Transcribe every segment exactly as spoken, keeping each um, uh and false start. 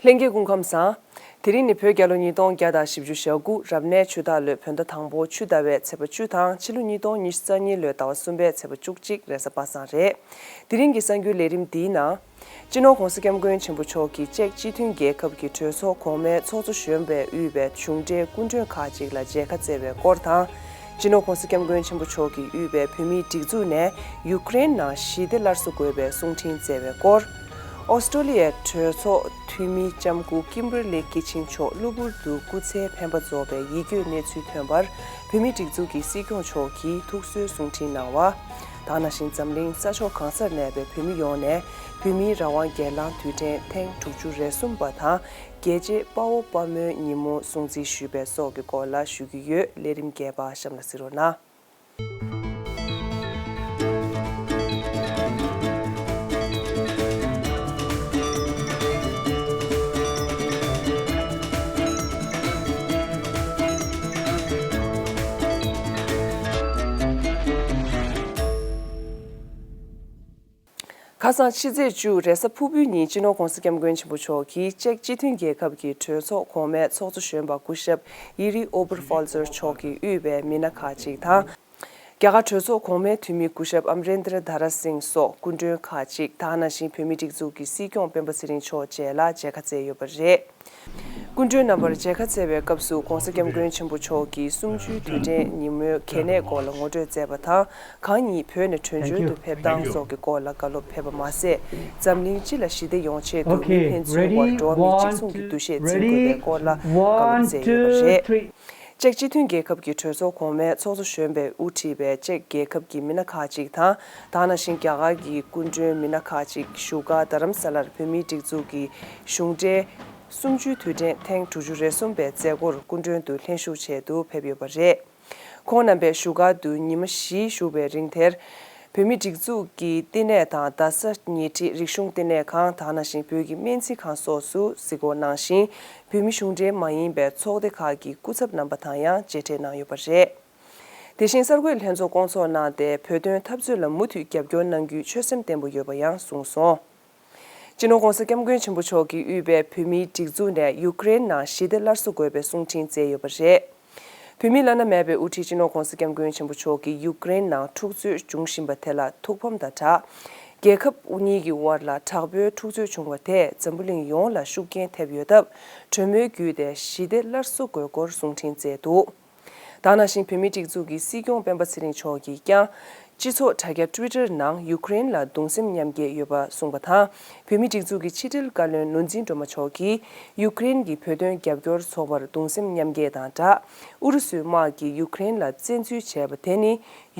ལྷན་རྒྱས་སྐུ་ཁམས་བཟང་། དེ་རིང་ནི་བོད་རྒྱལ་ལོ་ཉིས་སྟོང་བརྒྱ་དང་བཞི་བཅུ་ཞེ་དགུ་རབ་གནས་ཆུ་སྟག་ལོའི་བོད་ཟླ་དང་པོ་ཆུ་ཟླ་བའི་ཚེས་པ་བཅུ་དང་ཕྱི་ལོ་ཉིས་སྟོང་ཉི་ཤུ་རྩ་གཉིས་ལོའི་ཟླ་བ་གསུམ་པའི་ཚེས་པ་བཅུ་གཅིག་རེས་གཟའ་པ་སངས་རེད། དེ་རིང་གི་གསར་འགྱུར་ལས་རིམ་འདིའི་ནང་། སྤྱི་ནོར་༧གོང་ས་༧སྐྱབས་མགོན་ཆེན་པོ་མཆོག་གིས་ཅེཀ་སྤྱི་མཐུན་རྒྱལ་ཁབ་ཀྱི་གྲོས་ཚོགས་གོང་མའི་ཚོགས་གཙོ་གཞོན་པའི་དབུས་པའི་གཞུང་འབྲེལ་སྐུ་མགྲོན་ཁག་ཅིག་ལ་མཇལ་ཁ་བསྩལ་བའི་སྐོར་དང་། སྤྱི་ནོར་༧གོང་ས་༧སྐྱབས་མགོན་ཆེན་པོ་མཆོག་གིས་དབུས་པའི་བོད་མིའི་སྒྲིག་འཛུགས་ནས་ཡུཀ་རེན་ནང་ཞི་བདེ་སླར་གསོ་དགོས་པའི་གསུང་འཕྲིན་བསྩལ་བའི་སྐོར། ཨོ་སི་ཀྲོ་ལི་ཡའི་གྲོས་ཚོགས་འཐུས་མི་ལྕམ་སྐུ་ཀིམ་བར་ལི་ཀི་ཆིང་མཆོག་གློ་བུར་དུ་སྐུ་ཚེའི་འཕེན་པ་རྫོགས་པའི་ཡིད་སྐྱོའི་གནས་ཚུལ་ཐོན་པར་བོད་མིའི་སྒྲིག་འཛུགས་ཀྱི་སྲིད་སྐྱོང་མཆོག་གིས་ཐུགས་གསོའི་གསུང་འཕྲིན་གནང་བ། ད་ག་ནང་བཞིན་འཛམ་གླིང་ས་ཕྱོགས་གང་སར་གནས་པའི་བོད་མི་ཡོངས་ནས་བོད་མིའི་རང་དབང་སྒེར་ལངས་དུས་དྲན་ཐེངས་དྲུག་ཅུ་རེ་གསུམ་པ་དང་རྒྱལ་གཅེས་དཔའ་བོ་དཔའ་མོའི་ཉིན་མོ་སྲུང་བརྩི་ཞུས་པའི་སོགས་ཀྱི་སྐོར་ལ་ཞུ་གི་ཡོད། ལས་རིམ་རྒྱས་པ་གཤམ་ལ་གཟིགས་རོགས་གནང་། ཁ་སང་ཕྱི་ཚེས་བཅུ་རེས་གཟའ་ཕུར་བུའི་ཉིན་སྤྱི་ནོར་༧གོང་ས་༧སྐྱབས་མགོན་ཆེན་པོ་མཆོག་གིས་ཅེཀ་སྤྱི་མཐུན་རྒྱལ་ཁབ་ཀྱི་གྲོས་ཚོགས་གོང་མའི་ཚོགས་གཙོ་གཞོན་པ་སྐུ་ཞབས་ཡི་རི་ཨོ་བར་ཧྥོལ་ཙེར་མཆོག་གིས་དབུས་པའི་མི་སྣ་ཁག་ཅིག་དང་། རྒྱ་གར་གྲོས་ཚོགས་གོང་མའི་འཐུས་མི་སྐུ་ཞབས་ཨམ་རེན་དྲ་དྷ་ར་སིང་སོགས་སྐུ་མགྲོན་ཁག་ཅིག་དང་། ནང་བཞིན་བོད་མིའི་སྒྲིག་འཛུགས་ཀྱི་སྲིད་སྐྱོང་སྤེན་པ་ཚེ་རིང་མཆོག་བཅས་ལ་མཇལ་ཁ་བསྩལ་ཡོད་པ་རེད། སྐུ་མགྲོན་རྣམ་པར་མཇལ་ཁ་བསྩལ་བའི་སྐབས་སུ་༧གོང་ས་༧སྐྱབས་མགོན་ཆེན་པོ་མཆོག་གིས་གསུམ་བཅུའི་དུས་དྲན་ཉིན་མོའི་གལ་གནད་སྐོར་ལ་ངོ་སྤྲོད་མཛད་པ་དང་། གང་ཉིད་བོད་ནས་བྲོས་བྱོལ་དུ་ཕེབས་སྟངས་སོགས་ཀྱི་སྐོར་ལ་བཀའ་སློབ་ཕེབས་པ་མ་ཟད། འཛམ་གླིང་སྤྱི་ལ་ཞི་བདེ་ཡོང་ཆེད་དུ་མི་ཕན་ཚུན་དབར་འགྲོ་བ་མིའི་གཅིག་མཚུངས་ཀྱི་འདུ་ཤེས་འཛིན་དགོས་པའི་སྐོར་ལ་བཀའ་སློབ་མཛད་ཡོད་པ་རེད། ཅེཀ་སྤྱི་མཐུན་རྒྱལ་ཁབ་ཀྱི་གྲོས་ཚོགས་གོང་མའི་ཚོགས་གཙོ་གཞོན་པས་དབུ་ཁྲིད་པའི་ཅེཀ་རྒྱལ་ཁབ་ཀྱི་མི་སྣ་ཁག་ཅིག་དང་། ད་ག་ནང་བཞིན་རྒྱ་གར་གྱི་སྐུ་མགྲོན་མི་སྣ་ཁག་ཅིག་བཞུགས་སྒར་རྡ་རམ་ས་ལར་བོད་མིའི་སྒྲིག་འཛུགས་ཀྱི་གཞུང་འབྲེལ་གསུམ་བཅུའི་དུས་དྲན་ཐེངས་དྲུག་ཅུ་རེ་གསུམ་པའི་མཛད་སྒོར་སྐུ་མགྲོན་དུ་ལྷན་ཞུགས་ཆེད་དུ་ཕེབས་ཡོད་པ་རེད། ཁོང་རྣམ་པས་བཞུགས་སྒར་དུ་ཉི་མ་བཞི་བཞུགས་པའི་རིང་དེར། བོད་མིའི་སྒྲིག་འཛུགས་ཀྱི་བསྟི་གནས་དང་རྡ་ས་ཉེ་འཁྲིས་རིག་གཞུང་བསྟི་གནས་ཁང་། ད་ག་ནང་བཞིན་བོད་ཀྱི་སྨན་རྩིས་ཁང་སོགས་སུ་གཟིགས་སྐོར་གནང་ཞིང་། བོད་མི་གཞུང་འབྲེལ་མ་ཡིན་པའི་ཚོགས་སྡེ་ཁག་གི་སྐུ་ཚབ་རྣམ་པ་དང་ཡང་མཇལ་འཕྲད་གནང་ཡོད་པ་རེད། དེ་བཞིན་གསར་འགོད་ལྷན་ཚོགས་བསྐོང་ཚོགས་གནང་སྟེ། བོད་དོན་འཐབ་རྩོད་ལ་མུ་མཐུད་རྒྱབ་སྐྱོར་གནང་རྒྱུའི་ཆོད་སེམས་བརྟན་པོ་ཡོད་པ་ཡང་གསུངས་སོང་། སྤྱི་ནོར་༧གོང་ས་༧སྐྱབས་མགོན་ཆེན་པོ་མཆོག་གིས་དབུས་པའི་བོད་མིའི་སྒྲིག་འཛུགས་ནས་ཡུཀ་རེན་ནང་ཞི་བདེ་སླར་གསོ་དགོས་པའི་གསུང་འཕྲིན་བསྩལ་ཡོད་པ་རེད། བོད་མིའི་བླ་ན་མེད་པའི་དབུ་ཁྲིད་སྤྱི་ནོར་༧གོང་ས་༧སྐྱབས་མགོན་ཆེན་པོ་མཆོག་གིས་ཡུཀ་རེན་ནང་འཁྲུག་རྩོད་འབྱུང་བཞིན་པ་དེ་ལ་ཐུགས་ཕམ་དང་སྦྲགས། རྒྱལ་ཁབ་གཉིས་ཀྱི་དབར་ལ་དྲག་པོའི་འཁྲུག་རྩོད་བྱུང་བ་དེས་འཛམ་བུ་གླིང་ཡོངས་ལ་ཤུགས་རྐྱེན་ཐེབས་ཡོད་སྟབས། གྲོས་མོལ་བརྒྱུད་དེ་ཞི་བདེ་སླར་གསོ་དགོས་སྐོར་གསུང་འཕྲིན་བསྩལ་འདུག་ད་ག་ནང་བཞིན་བོད་མིའི་སྒྲིག་འཛུགས་ཀྱི་སྲིད་སྐྱོང་སྤེན་པ་ཚེ་རིང་མཆོག་གིས་ཀྱང་། སྤྱི་ཚོགས་དྲ་རྒྱ་ཊུའི་ཊར་ནང་ཡུཀ་རེན་ལ་གདུང་སེམས་མཉམ་སྐྱེད་ཡོད་པ་གསུངས་པ་དང་། བོད་མིའི་སྒྲིག་འཛུགས་ཀྱི་ཕྱི་དྲིལ་བཀའ་བློན་ནོར་འཛིན་སྒྲོལ་མ་མཆོག་གིས་ཡུཀ་རེན་གྱི་བོད་དོན་རྒྱབ་སྐྱོར་ཚོགས་པར་གདུང་སེམས་མཉམ་སྐྱེད་དང་སྦྲགས། ཨུ་རུ་སུའི་དམག་གིས་ཡུཀ་རེན་ལ་བཙན་འཛུལ་བྱས་པ་དེ་ནི།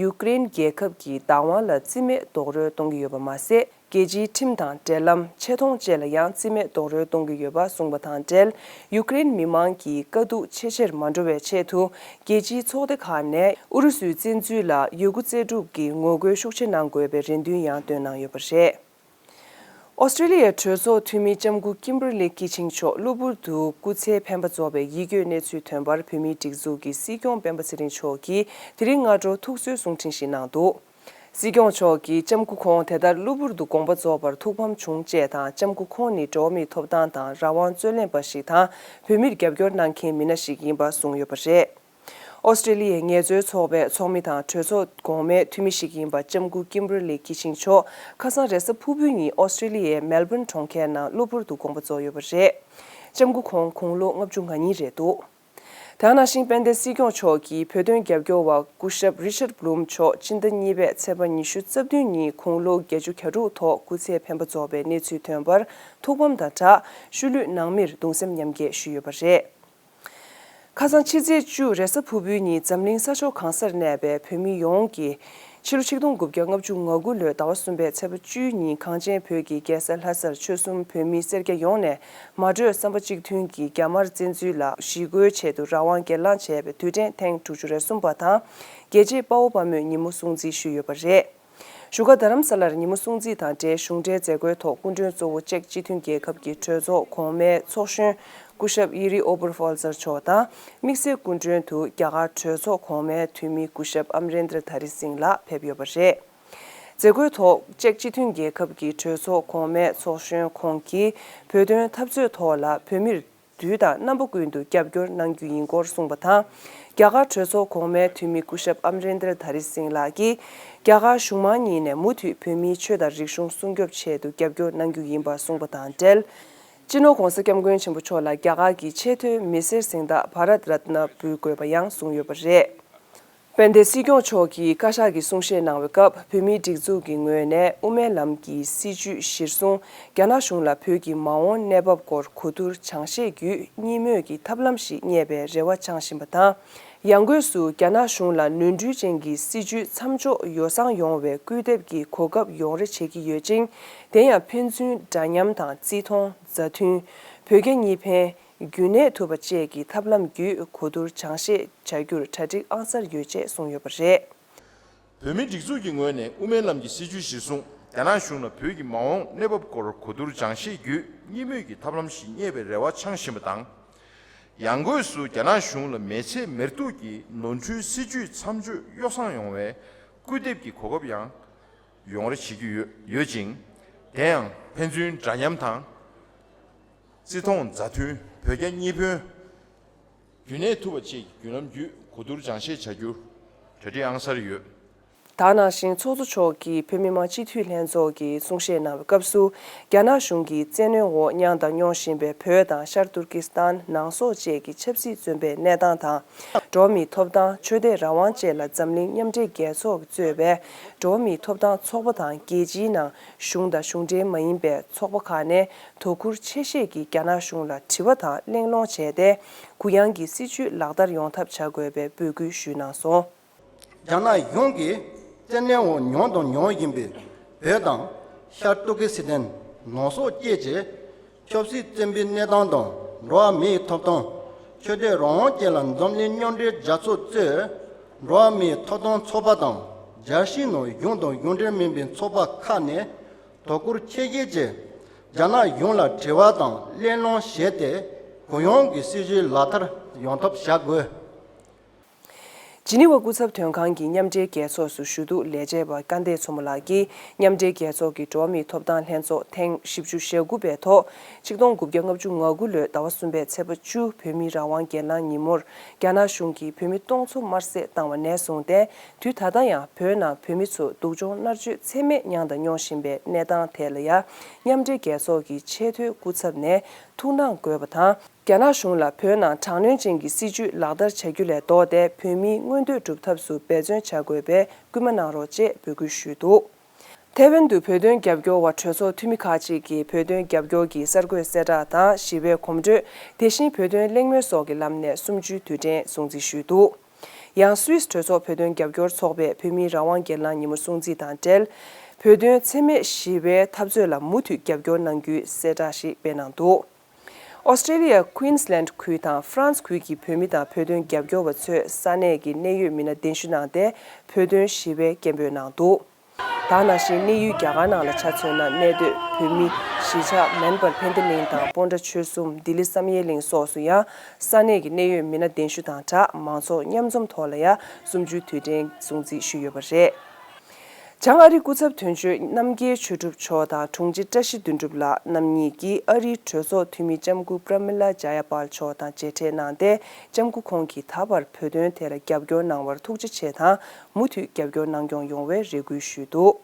ཡུཀ་རེན་རྒྱལ་ཁབ་ཀྱི་བདག་དབང་ལ་རྩིས་མེད་རྡོག་རོལ་གཏོང་གི་ཡོད་པ་མ་ཟད། རྒྱལ་སྤྱིའི་ཁྲིམས་དང་འབྲེལ་ལམ། ཆེ་མཐོང་བཅས་ལ་ཡང་རྩིས་མེད་རྡོག་རོལ་གཏོང་གི་ཡོད་པ་གསུངས་པ་དང་འབྲེལ། ཡུཀ་རེན་མི་མང་གི་དཀའ་སྡུག་ཆེས་ཆེར་མ་འགྲོ་བའི་ཆེད་དུ། རྒྱལ་སྤྱིའི་ཚོགས་སྡེ་ཁག་ནས་ཨུ་རུ་སུའི་བཙན་འཛུལ་ལ་ཡོད་རྒུ་རྩལ་སྤྲུགས་ཀྱིས་ངོ་རྒོལ་ཤུགས་ཆེ་གནང་དགོས་པའི་རེ་འདུན་ཡང་བཏོན་གནང་ཡོད་པ་རེད། ཨོ་སི་ཀྲོ་ལི་ཡའི་གྲོས་ཚོགས་འཐུས་མི་ལྕམ་སྐུ་ཀིམ་བར་ལི་ཀི་ཆིང་མཆོག་གློ་བུར་དུ་སྐུ་ཚེའི་འཕེན་པ་རྫོགས་པའི་ཡིད་སྐྱོའི་གནས་ཚུལ་ཐོན་པར་བོད་མིའི་སྒྲིག་འཛུགས་ཀྱི་སྲིད་སྐྱོང་སྤེན་པ་ཚེ་རིང་མཆོག་གིས་དེ་རིང་སྔ་དྲོ་ཐུགས་གསོའི་གསུང་འཕྲིན་ཞིག་གནང་འདུག་སྲིད་སྐྱོང་མཆོག་གིས་ལྕམ་སྐུ་ཁོང་དེ་ལྟར་གློ་བུར་དུ་དགོངས་པ་རྫོགས་པར་ཐུགས་ཕམ་བྱུང་ཅེས་དང་། ལྕམ་སྐུ་ཁོང་ནི་འགྲོ་བ་མིའི་ཐོབ་ཐང་དང་རང་དབང་རྩོད་ལེན་པ་ཞིག་དང་། བོད་མིར་རྒྱབ་སྐྱོར་གནང་མཁན་མི་སྣ་ཞིག་ཡིན་པ་གསུངས་ཡོད་པ་རེད། ཨོ་སི་ཀྲོ་ལི་ཡའི་ངལ་རྩོལ་ཚོགས་པའི་ཚོགས་མི་དང་གྲོས་ཚོགས་གོང་མའི་འཐུས་མི་ཞིག་ཡིན་པ་ལྕམ་སྐུ་ཀིམ་བར་ལི་ཀི་ཆིང་མཆོག་ཁ་སང་རེས་གཟའ་ཕུར་བུའི་ཉིན་ཨོ་སི་ཀྲོ་ལི་ཡའི་མེལ་བྷོན་གྲོང་ཁྱེར་ནང་གློ་བུར་དུ་དགོངས་པ་རྫོགས་ཡོད་པ་རེད། ལྕམ་སྐུ་ཁོང་དགུང་ལོ་ལྔ་བཅུ་ང་གཉིས་རེད་འདུག་དེ་ག་ནང་བཞིན་དཔལ་ལྡན་སྲིད་སྐྱོང་མཆོག་གིས་བོད་དོན་རྒྱབ་སྐྱོར་བ་སྐུ་ཞབས་རི་ཆར་བྷུ་ལུམ་མཆོག་སྤྱི་ཟླ་གཉིས་པའི་ཚེས་པ་ཉི་ཤུ་རྩ་བདུན་ཉིན་དགུང་ལོ་བརྒྱད་ཅུ་གྱ་དྲུག་ཐོག་སྐུ་ཚེའི་འཕེན་པ་རྫོགས་པའི་གནས་ཚུལ་ཐོན་པར་ཐུགས་ཕམ་དང་སྦྲགས། ཤུལ་ལུས་ནང་མིར་གདུང་སེམས་མཉམ་སྐྱེད་ཞུས་ཡོད་པ་རེད། ཁ་སང་ཕྱི་ཚེས་བཅུ་རེས་གཟའ་ཕུར་བུའི་ཉིན་འཛམ་གླིང་ས་ཕྱོགས་གང་སར་གནས་པའི་བོད་མི་ཡོངས་ཀྱིས། ཕྱི་ལོ་ཆིག་སྟོང་དགུ་བརྒྱ་ལྔ་བཅུ་ང་དགུ་ལོའི་ཟླ་བ་གསུམ་པའི་ཚེས་པ་བཅུའི་ཉིན་གངས་ཅན་བོད་ཀྱི་རྒྱལ་ས་ལྷ་སར་ཆོལ་གསུམ་བོད་མི་སེར་སྐྱ་ཡོངས་ནས་མ་གྲོས་བསམ་པ་གཅིག་མཐུན་གྱིས་རྒྱ་དམར་བཙན་འཛུལ་ལ་ཞི་རྒོལ་ཆེད་དུ་རང་དབང་སྒེར་ལངས་བྱས་པའི་དུས་དྲན་ཐེངས་དྲུག་ཅུ་རེ་གསུམ་པ་དང་། རྒྱལ་གཅེས་དཔའ་བོ་དཔའ་མོའི་ཉིན་མོ་སྲུང་བརྩི་ཞུས་ཡོད་པ་རེད། བཞུགས་སྒར་རྡ་རམ་ས་ལར་ཉིན་མོ་སྲུང་བརྩི་དང་འབྲེལ་གཞུང་འབྲེལ་མཛད་སྒོའི་ཐོག་སྐུ་མགྲོན་གཙོ་བོ་ཅེཀ་སྤྱི་མཐུན་རྒྱལ་ཁབ་ཀྱི་གྲོས་ཚོགས་གོང་མའི་ཚོགས་གཞོན་སྐུ་ཞབས་ཡི་རི་ཨོ་བར་ཧྥོལ་ཙེར་མཆོག་དང་། དམིགས་བསལ་སྐུ་མགྲོན་དུ་རྒྱ་གར་གྲོས་ཚོགས་གོང་མའི་འཐུས་མི་སྐུ་ཞབས་ཨམ་རེན་དྲ་དྷ་རི་སིང་ལགས་ཕེབས་ཡོད་པ་རེད། མཛད་སྒོའི་ཐོག་ཅེཀ་སྤྱི་མཐུན་རྒྱལ་ཁབ་ཀྱི་གྲོས་ཚོགས་གོང་མའི་ཚོགས་གཞོན་ཁོང་གིས་བོད་དོན་འཐབ་རྩོད་ཐོག་ལ་བོད་མིར་དུས་དང་རྣམ་པ་ཀུན་ཏུ་རྒྱབ་སྐྱོར་གནང་རྒྱུ་ཡིན་སྐོར་གསུངས་པ་དང་། རྒྱ་གར་གྲོས་ཚོགས་གོང་མའི་འཐུས་མི་སྐུ་ཞབས་ཨམ་རེན་དར་དྷ་རི་སིང་ལགས་ཀྱིས་རྒྱ་གར་གཞུང་མང་གཉིས་ནས་མུ་མཐུད་བོད་མིའི་ཆོས་དང་རིག་གཞུང་སྲུང་སྐྱོབ་ཆེད་དུ་རྒྱབ་སྐྱོར་གནང་རྒྱུ་ཡིན་པ་གསུངས་པ་དང་འབྲེལ། སྤྱི་ནོར་༧གོང་ས་༧སྐྱབས་མགོན་ཆེན་པོ་མཆོག་ལ་རྒྱ་གར་གྱི་ཆེས་མཐོའི་མི་སེར་གཟེངས་རྟགས་བྷ་རཏ་རཏ་ན་འབུལ་དགོས་པ་ཡང་གསུངས་ཡོད་པ་རེད། དཔལ་ལྡན་སྲིད་སྐྱོང་མཆོག་གིས་བཀའ་ཤག་གི་གསུང་བཤད་གནང་བའི་སྐབས། བོད་མིའི་སྒྲིག་འཛུགས་ཀྱི་ངོས་ནས་དབུ་མའི་ལམ་གྱི་སྲིད་བྱུས་གཞིར་བཟུང་རྒྱ་ནག་གཞུང་ལ་བོད་ཀྱི་མ་འོངས་གནས་བབ་སྐོར་གོ་བསྡུར་སྦྱང་ཤེས་བརྒྱུད་གཉིས་མོས་ཀྱི་ཐབས་ལམ་ཞིག་རྙེད་པའི་རེ་བ་འཆང་བཞིན་པ་དང་། ཡང་སྒོས་སུ་རྒྱ་ནག་གཞུང་ལ་ནོར་འཁྲུལ་ཅན་གྱི་སྲིད་བྱུས་མཚམས་འཇོག་ཡོ་བསྲང་ཡོང་བའི་སྐུལ་འདེབས་ཀྱི་གོ་སྐབས་ཡོང་རེ་བྱེད་ཀྱི་ཡོད་ཅིང་། དེ་ཡང་ཕན་ཚུན་འདྲ་མཉམ་དང་བརྩི་མཐོང་མཛའ་མཐུན། བོད་རྒྱ་གཉིས་ཕན། རྒྱུན་གནས་ཐུབ་པ་བཅས་ཀྱི་ཐབས་ལམ་བརྒྱུད་གོ་བསྡུར་སྦྱང་ཤེས་བྱ་རྒྱུར་གྲ་སྒྲིག་ཨང་གསར་ཡོད་ཅེས་གསུངས་ཡོད་པ་རེད། བོད་མིའི་སྒྲིག་འཛུགས་ཀྱི་ངོས་ནས་དབུ་མའི་ལམ་གྱི་སྲིད་བྱུས་གཞིར་བཟུང་རྒྱ་ནག་གཞུང་ལ་བོད་ཀྱི་མ་འོངས་གནས་བབ་སྐོར་གོ་བསྡུར་སྦྱང་ཤེས་བརྒྱུད་གཉིས་མོས་ཀྱི་ཐབས་ལམ་ཞིག་རྙེད་པའི་རེ་བ་འཆང་བཞིན་པ་དང་། ཡང་སྒོས་སུ་རྒྱ་ནག་གཞུང་ལ་མི་ཚེ་མི་སྡུག་གི་ནོར་འཁྲུལ་སྲིད་བྱུས་མཚམས་གཅོད་ཡོ་བསྲང་ཡོང་བའི་སྐུལ་འདེབས་ཀྱི་གོ་སྐབས་ཡང་ཡོང་རེ་བྱེད་ཀྱི་ཡོད་ཡོད་ཅིང་། དེ་ཡང་ཕན་ཚུན་འདྲ་མཉམ་དང་། བརྩི་མཐོང་མཛའ་མཐུན། བོད་རྒྱ་གཉིས་ཕན། རྒྱུན་གནས་ཐུབ་པ་བཅས་ཀྱི་བརྒྱུད་ལམ་བརྒྱུད་གོ་བསྡུར་སྦྱང་ཤེས་བྱ་རྒྱུར་གྲ་སྒྲིག་ཨང་གསར་ཡོད། ད་ག་ནང་བཞིན་ཚོགས་གཙོ་མཆོག་གིས་བོད་མི་མང་སྤྱི་འཐུས་ལྷན་ཚོགས་ཀྱི་གསུང་བཤད་གནང་བའི་སྐབས་སུ། རྒྱ་ནག་གཞུང་གི་བཙན་གནོན་འོག་མྱངས་དང་མྱོང་བཞིན་པའི་བོད་དང་ཤར་ཏུར་ཀི་སི་ཐན་ནང་སོག་བཅས་ཀྱི་ཆབ་སྲིད་བཙོན་པའི་གནས་སྟངས་དང་། འགྲོ་བ་མིའི་ཐོབ་ཐང་། ཆོས་དད་རང་དབང་བཅས་ལ་འཛམ་གླིང་མཉམ་འབྲེལ་རྒྱལ་ཚོགས་ཀྱིས་གཙོས་པའི་འགྲོ་བ་མིའི་ཐོབ་ཐང་ཚོགས་པ་དང་རྒྱལ་སྤྱིའི་ནང་གཞུང་དང་གཞུང་འབྲེལ་མ་ཡིན་པའི་ཚོགས་པ་ཁག་ནས་དོ་ཁུར་ཆེ་བཞེས་ཀྱིས་རྒྱ་ནག་གཞུང་ལ་དྲི་བ་དང་གླེང་སློང་བྱས་ཏེ། གུ་ཡངས་ཀྱི་སྲིད་བྱུས་ལག་བསྟར་ཡོང་ཐབས་བྱ་དགོས་པའི་འབོད་སྐུལ་ཞུས་གནང་སོང་། རྒྱ་ནག་གཞུང་གིས་བཙན་གནོན་འོག་མྱོང་དང་མྱོང་བཞིན་པའི་བོད་དང་ཤར་ཏུར་ཀི་སི་ཐན་ནང་སོག་བཅས་ཀྱི་ཆབ་སྲིད་བཙོན་པའི་གནས་སྟངས་དང་། འགྲོ་བ་མིའི་ཐོབ་ཐང་། ཆོས་དད་རང་དབང་བཅས་ལ་འཛམ་གླིང་མཉམ་འབྲེལ་རྒྱལ་ཚོགས་གཙོས་འགྲོ་བ་མིའི་ཐོབ་ཐང་ཚོགས་པ་དང་། རྒྱལ་སྤྱིའི་ནང་གཞུང་དང་གཞུང་འབྲེལ་མིན་པའི་ཚོགས་པ་ཁག་ནས་དོ་ཁུར་ཆེ་བཞེས་ཀྱིས་རྒྱ་ནག་གཞུང་ལ་དྲི་བ་དང་གླེང་སློང་བྱས་ཏེ། གུ་ཡངས་ཀྱི་སྲིད་བྱུས་ལག་བསྟར་ཡོང་ཐབས་བྱ་དགོས། ཇི་ནི་ཝ་སྐུ་ཚབ་དོན་ཁང་གི་མཉམ་འབྲེལ་རྒྱལ་ཚོགས་སུ་ཞུ་གཏུག་ལས་བྱེད་པ་སྐལ་ལྡན་མཚོ་མོ་ལགས་ཀྱིས། མཉམ་འབྲེལ་རྒྱལ་ཚོགས་ཀྱི་འགྲོ་བ་མིའི་ཐོབ་ཐང་ལྷན་ཚོགས་ཐེངས་བཞི་བཅུ་ཞེ་དགུ་པའི་ཐོག་ཆིག་སྟོང་དགུ་བརྒྱ་ལྔ་བཅུ་ང་དགུ་ལོའི་ཟླ་བ་གསུམ་པའི་ཚེས་པ་བཅུ། བོད་མིའི་རང་དབང་སྒེར་ལངས་ཉིན་མོར། རྒྱ་ནག་གཞུང་གིས་བོད་མི་སྟོང་ཚོ་དམར་གསོད་བཏང་བ་ནས་བཟུང་སྟེ། དུས་ད་ལྟ་ཡང་བོད་ནང་བོད་མི་ཚོ་སྡུག་སྦྱོང་མནར་གཅོད་ཚད་མེད་མྱངས་དང་མྱོང་བཞིན་པའི་གནས་སྟངས་ཐད་ལ་ཡང་། མཉམ་འབྲེལ་རྒྱལ་ཚོགས་ཀྱི་ཆེས་མཐོའི་སྐུ་ཚབ་ནས་ཐུགས་སྣང་དགོས་པ་དང་། རྒྱ་ནག་གཞུང་ལ་བོད་ནང་དྲག་གནོན་ཅན་གྱི་སྲིད་བྱུས་ལག་བསྟར་བྱ་རྒྱུ་ལས་ལྡོག་སྟེ། བོད་མིའི་མངོན་འདོད་སྒྲུབ་ཐབས་སུ་འབད་བརྩོན་བྱ་དགོས་པའི་སྐུལ་མ་གནང་རོགས་ཅེས་འབོད་སྐུལ་ཞུས་འདུག་ཐའེ་ཝན་དུ་བོད་དོན་རྒྱབ་སྐྱོར་བ་གྲོས་ཚོགས་འཐུས་མི་ཁག་ཅིག་གིས་བོད་དོན་རྒྱབ་སྐྱོར་གྱི་གསར་འགོད་གསལ་བསྒྲགས་དང་། ཞི་བའི་གོམ་བགྲོད། དེ་བཞིན་བོད་དོན་གླེང་མོལ་སོགས་ཀྱི་ལམ་ནས་གསུམ་བཅུའི་དུས་དྲན་སྲུང་བརྩི་ཞུས་འདུག་ཡང་སུད་སི་གྲོས་ཚོགས་བོད་དོན་རྒྱབ་སྐྱོར་ཚོགས་པས་བོད་མིའི་རང་དབང་སྒེར་ལངས་ཉིན་མོ་སྲུང་བརྩི་དང་འབྲེལ། བོད་དོན་འཚེ་མེད་ཞི་བའི་འཐབ་རྩོད་ལ་མུ་མཐུད་རྒྱབ་སྐྱོར་གནང་རྒྱུའི་གསལ་བསྒྲགས་ཤིག་སྤེལ་གནང་འདུག་ཨོ་སི་ཀྲེ་ལི་ཡ་ཀུན་སི་ལན་ཁུལ་དང་ཧྥ་རན་སི་ཁུལ་གྱི་བོད་མི་དང་བོད་དོན་རྒྱབ་སྐྱོར་བ་ཚོས་ས་གནས་ཀྱི་གནད་ཡོད་མི་སྣ་གདན་ཞུ་གནང་སྟེ། བོད་དོན་ཞི་བའི་སྐད་འབོད་གནང་འདུག་ད་ག་ནང་བཞིན་གནས་ཡུལ་རྒྱ་གར་ནང་ལ་ཆ་མཚོན་ན། གནས་སྡོད་བོད་མི་གཞིས་ཆགས་མོན་པར་ཕན་བདེ་གླིང་དང་སྤོན་ཊ་ཆོལ་གསུམ་ལྡི་ལི་བསམ་ཡས་གླིང་སོགས་སུ་ཡང་ས་གནས་ཀྱི་གནད་ཡོད་མི་སྣ་གདན་ཞུ་དང་སྦྲགས། མང་ཚོགས་མཉམ་འཛོམས་ཐོག་ལ་ཡང་གསུམ་བཅུའི་དུས་དྲན་སྲུང་བརྩི་ཞུས་ཡོད་པ་རེད། བྱང་ཨ་རིའི་སྐུ་ཚབ་དོན་གཅོད་རྣམ་རྒྱལ་ཆོས་གྲུབ་མཆོག་དང་དྲུང་ཆེ་བཀྲ་ཤིས་དོན་གྲུབ་ལགས་རྣམ་གཉིས་ཀྱིས་ཨ་རིའི་གྲོས་ཚོགས་འཐུས་མི་ལྕམ་སྐུ་པྲ་མི་ལ་ཇ་ཡ་པཱལ་མཆོག་དང་མཇལ་འཕྲད་གནང་སྟེ། ལྕམ་སྐུ་ཁོང་གིས་ད་བར་བོད་དོན་ཐད་ལ་རྒྱབ་སྐྱོར་གནང་བར་ཐུགས་རྗེ་ཆེ་དང་། མུ་མཐུད་རྒྱབ་སྐྱོར་གནང་སྐྱོང་ཡོང་བའི་རེ་སྐུལ་ཞུས་འདུག་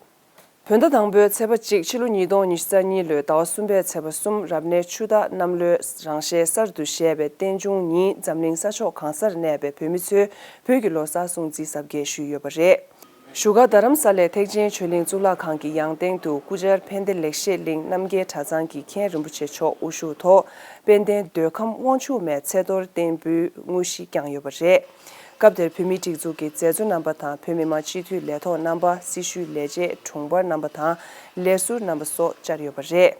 བོད་ཟླ་དང་པོའི་ཚེས་པ་གཅིག་ཕྱི་ལོ་ཉིས་སྟོང་ཉི་ཤུ་རྩ་གཉིས་ལོའི་ཟླ་བ་གསུམ་པའི་ཚེས་པ་གསུམ། རབ་གནས་ཆུ་སྟག་གནམ་ལོའི་རང་ཞལ་གསར་དུ་བཞད་པའི་རྟེན་འབྱུང་ཉིན། འཛམ་གླིང་ས་ཕྱོགས་གང་སར་གནས་པའི་བོད་མི་ཚོས་བོད་ཀྱི་ལོ་གསར་སྲུང་བརྩི་གཟབ་རྒྱས་ཞུས་ཡོད་པ་རེད། བཞུགས་སྒར་རྡ་རམ་ས་ལའི་ཐེག་ཆེན་ཆོས་གླིང་གཙུག་ལག་ཁང་གི་ཡང་སྟེང་དུ་སྐུ་བཅར་ཕན་བདེ་ལེགས་བཤད་གླིང་རྣམ་རྒྱལ་གྲྭ་ཚང་གི་མཁན་རིན་པོ་ཆེ་མཆོག་དབུ་བཞུགས་ཐོག་དཔལ་ལྡན་མདོ་ཁམས་དབང་ཕྱུག་མའི་ཚེས་གཏོར་རྟེན་འབུལ་དངོས་གཞི་བསྐྱངས་ཡོད་པ་རེད། སྐབས་དེར་བོད་མིའི་སྒྲིག་འཛུགས་ཀྱི་མཛད་གཙོ་རྣམ་པ་དང་། བོད་མི་མང་སྤྱི་འཐུས་ལས་ཐོག་རྣམ་པ། སྲི་ཞུའི་ལས་བྱེད་དྲུང་འཕར་རྣམ་པ་དང་ལས་ཟུར་རྣམ་པ་སོགས་བཅར་ཡོད་པ་རེད།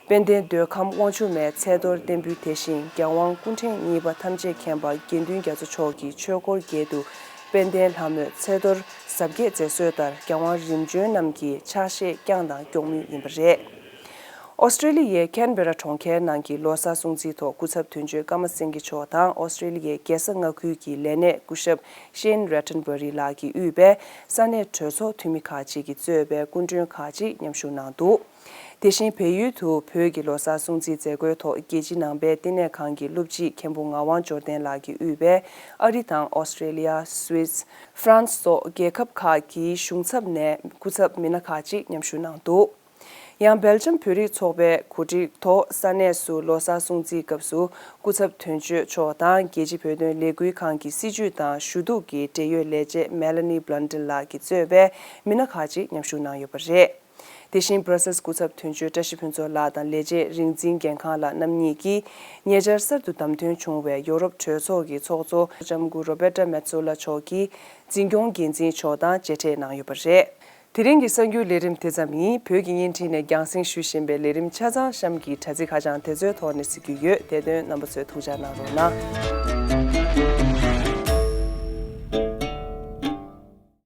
དཔལ་ལྡན་མདོ་ཁམས་དབང་ཕྱུག་མའི་ཚེས་གཏོར་རྟེན་འབུལ་དེ་བཞིན་རྒྱལ་དབང་སྐུ་ཕྲེང་གཉིས་པ་ཐམས་ཅད་མཁྱེན་པ་དགེ་འདུན་རྒྱ་མཚོ་མཆོག་གི་ཆོས་འཁོར་རྒྱལ་དུ་དཔལ་ལྡན་ལྷ་མོའི་ཚེས་གཏོར་གཟབ་རྒྱས་མཛད་སྲོལ་ལྟར། རྒྱལ་དབང་རིམ་བྱོན་རྣམས་ཀྱིས་ཕྱག་བཞེས་བསྐྱངས་དང་སྐྱོང་མུས་ཡིན་པ་རེད། ཨོ་སི་ཀྲེ་ལི་ཡའི་ཁེན་བེ་ར་གྲོང་ཁྱེར་ནང་གི་ལོ་གསར་སྲུང་བརྩིའི་ཐོག་སྐུ་ཚབ་དོན་གཅོད་ཀརྨ་སེང་གེ་མཆོག་དང་ཨོ་སི་ཀྲེ་ལི་ཡའི་རྒྱལ་ས་མངའ་ཁུལ་གྱི་ལས་སྣེ་སྐུ་ཞབས་ཤེན་རེ་ཏན་བྷ་རི་ལགས་ཀྱིས་དབུས་པའི་ས་གནས་གྲོས་ཚོགས་འཐུས་མི་ཁག་ཅིག་གིས་གཙོས་པའི་སྐུ་མགྲོན་ཁག་ཅིག་མཉམ་ཞུགས་གནང་འདུག་དེ་བཞིན་བལ་ཡུལ་དུ་བོད་ཀྱི་ལོ་གསར་སྲུང་བརྩིའི་མཛད་སྒོའི་ཐོག་རྒྱལ་སྤྱིའི་ནང་པའི་བསྟི་གནས་ཁང་གི་སློབ་སྤྱི་མཁན་པོ་ངག་དབང་འབྱོར་ལྡན་ལགས་ཀྱིས་དབུས་པའི་ཨ་རི་དང་ཨོ་སི་ཀྲེ་ལི་ཡ། སུད་སི། ཧྥ་རན་སི་སོགས་རྒྱལ་ཁབ་ཁག་གི་གཞུང་ཚབ་ནས་སྐུ་ཚབ་མི་སྣ་ཁག་ཅིག་མཉམ་ཞུགས་གནང་འདུག་ཡང་སྦེལ་ཇམ་བོད་རིགས་ཚོགས་པའི་གོ་སྒྲིག་ཐོག་ས་གནས་སུ་ལོ་གསར་སྲུང་བརྩིའི་སྐབས་སུ་སྐུ་ཚབ་དོན་གཅོད་མཆོག་དང་རྒྱལ་སྤྱིའི་བོད་དོན་ལས་འགུལ་ཁང་གི་སྲིད་བྱུས་དང་ཞུ་གཏུག་གི་འབྲེལ་ཡོད་ལས་བྱེད་མེ་ལ་ནི་བྷ་ལན་ཏིན་ལགས་ཀྱིས་གཙོས་པའི་མི་སྣ་ཁག་ཅིག་མཉམ་ཞུགས་གནང་ཡོད་པ་རེད། དེ་བཞིན་སྦར་སེལ་སི་སྐུ་ཚབ་དོན་གཅོད་བཀྲ་ཤིས་ཕུན་ཚོགས་ལགས་དང་ལས་བྱེད་རིག་འཛིན་རྒྱལ་ཁང་ལགས་རྣམ་གཉིས་ཀྱིས་ཉེ་ཆར་གསར་དུ་བདམས་ཐོན་བྱུང་བའི་ཡོ་རོབ་གྲོས་ཚོགས་ཀྱི་ཚོགས་གཙོ་ལྕམ་སྐུ་རོ་བེ་ཏྲ་མེ་ཙོ་ལ་མཆོག་གི་འཛིན་སྐྱོང་འགན་འཛིན་མཆོག་དང་མཇལ་འཕྲད་གནང་ཡོད་པ་རེད། དེ་རིང་གི་གསར་འགྱུར་ལས་རིམ་དེ་ཙམ་ཡིན། བོད་ཀྱི་བརྙན་འཕྲིན་ནས་རྒྱང་སྲིང་ཞུ་བཞིན་པའི་ལས་རིམ་ཆ་ཚང་གཤམ་གྱི་དྲ་ཚིགས་ཁ་བྱང་དེ་ཚོའི་ཐོག་ནས་གཟིགས་རྒྱུ་ཡོད། དེ་དོན་རྣམ་པ་ཚོས་ཐུགས་འཇགས་གནང་རོགས་གནང་།